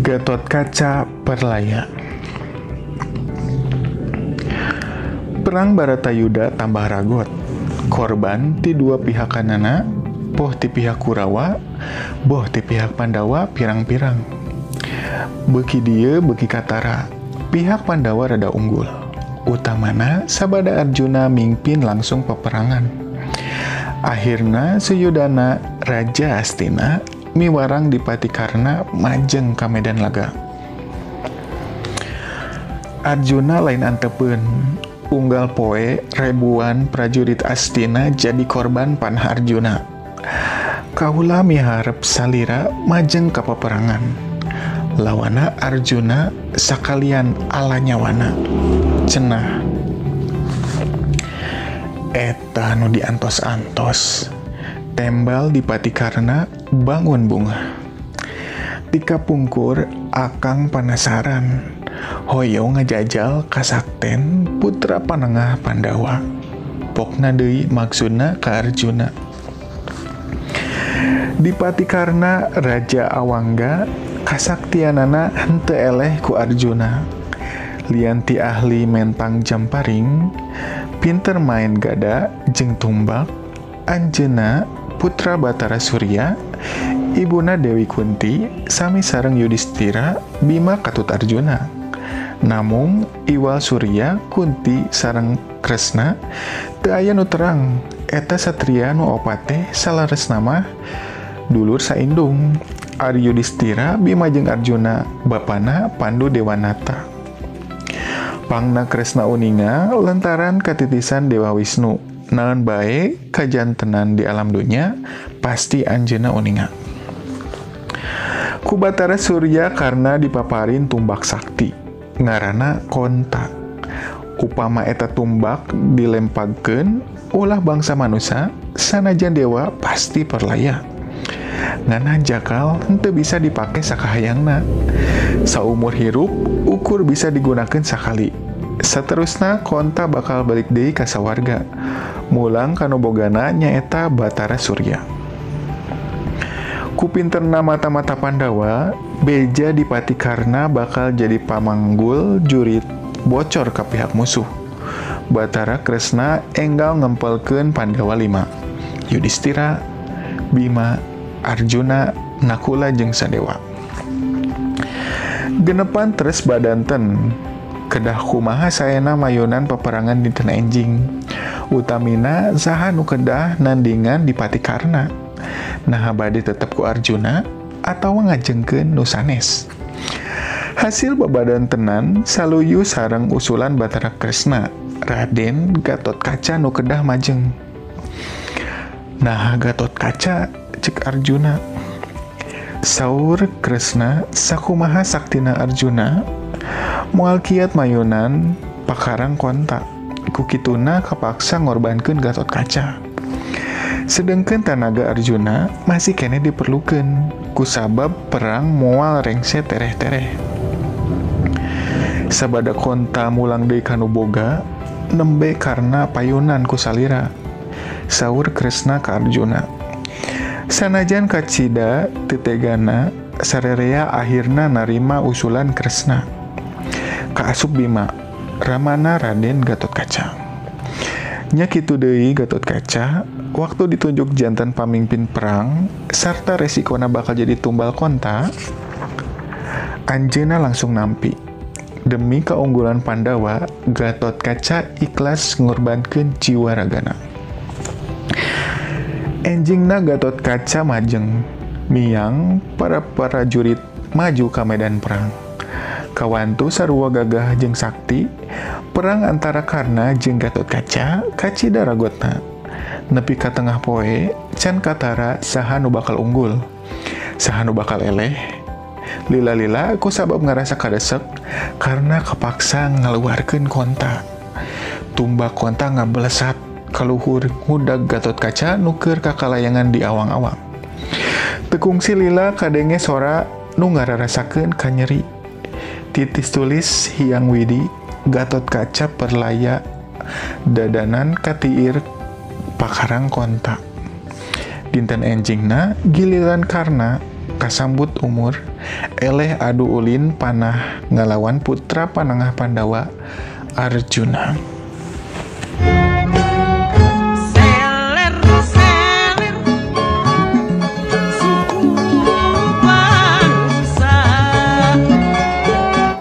Gatotkaca Perlaya. Perang Baratayuda tambah ragot. Korban ti dua pihak kanana, boh ti pihak Kurawa, boh ti pihak Pandawa pirang-pirang. Beuki dieu beuki katara, pihak Pandawa rada unggul. Utamana sabada Arjuna mingpin langsung peperangan. Akhirna Suyudana Raja Astina miwarang Dipati Karna majeng ka medan laga. Arjuna lain antepeun, unggal poe ribuan prajurit Astina jadi korban panah Arjuna. Kaula miharep salira majeng ka peperangan. Lawana Arjuna sakalian ala nyawana. Cenah. Eta nu diantos-antos. Tembal Dipati Karna bangun bunga. Tika pungkur akang panasaran. Hoyong ngajajal kasakten putra panengah Pandawa. Pokna deui maksudna ka Arjuna. Dipati Karna Raja Awangga kasaktianana henteu eleh ku Arjuna. Lian ti ahli mentang jamparing, pinter main gada jeung tumbak, anjeunna putra Batara Surya, ibuna Dewi Kunti, sami sareng Yudhistira, Bima katut Arjuna. Namung iwal Surya, Kunti sareng Kresna teu aya nu terang eta satria nu opat teh salaresna mah dulur saindung. Ari Yudhistira, Bima jeung Arjuna bapana Pandu Dewanata. Pangna Kresna uninga lantaran katitisan Dewa Wisnu. Naon bae kajantenan di alam dunya pasti anjeunna uninga. Ku Batara Surya karena dipaparin tumbak sakti ngaranna Konta. Upama eta tumbak dilempagkeun ulah bangsa manusia sanajan dewa pasti perlaya. Ngan jakal henteu bisa dipake sakahayangna. Saumur hirup ukur bisa digunakeun sakali. Saterusna Konta bakal balik deui ka sawarga. Mulang kanu bogana nyaeta Batara Surya. Ku pinterna mata-mata Pandawa, beja Dipati Karna bakal jadi pamanggul jurit bocor ka pihak musuh. Batara Kresna enggal ngempelkeun Pandawa 5. Yudhistira, Bima, Arjuna, Nakula jeung Sadewa. Genepan terus badanten. Kedah kumaha saena mayunan peperangan dinten enjing. Utamina saha nu kedah nandingan Dipati Karna. Naha bade tetep ku Arjuna atawa ngajengkeun nu sanes. Hasil babadantenan saluyu sareng usulan Batara Kresna, Raden Gatotkaca nu kedah majeng. Naha Gatotkaca cek Arjuna. Saur Kresna sakumaha saktina Arjuna moal kiat mayunan pakarang Konta. Ku kituna kapaksa ngorbankeun Gatotkaca. Sedengkeun tanaga Arjuna masih keneh diperlukeun kusabab perang moal rengse tereh-tereh. Sabada Konta mulang deui kanu boga nembe karena payunan ku salira. Saur Kresna ka Arjuna. Sanajan kacida tetegana sarerea akhirna narima usulan Kresna. Kaasup Bima, ramana Raden Gatotkaca. Nya kitu deui Gatotkaca, waktu ditunjuk jantan pamimpin perang sarta resikona bakal jadi tumbal Konta, anjeunna langsung nampi. Demi keunggulan Pandawa, Gatotkaca ikhlas ngorbankeun jiwa ragana. Enjingna Gatotkaca majeng, miang para prajurit maju ka medan perang. Kawantu sarua gagah jeung sakti, perang antara Karna jeung Gatotkaca kacida ragotna. Nepi ka tengah poe, can katara saha nu bakal unggul, saha nu bakal eleh. Lila-lila ku sabab ngarasa kadesek karena kepaksa ngaluarkeun Konta. Tumbak Konta ngabelesat kaluhur ngudag Gatotkaca nu keur kakalayangan di awang-awang. Tekungsi lila kadenge sora nu ngararasakeun kanyeri. Titis tulis Hyang Widi Gatotkaca perlaya dadanan katiir pakarang Konta. Dinten enjingna giliran Karna Kasambut umur, eleh adu ulin panah ngalawan putra panengah Pandawa, Arjuna.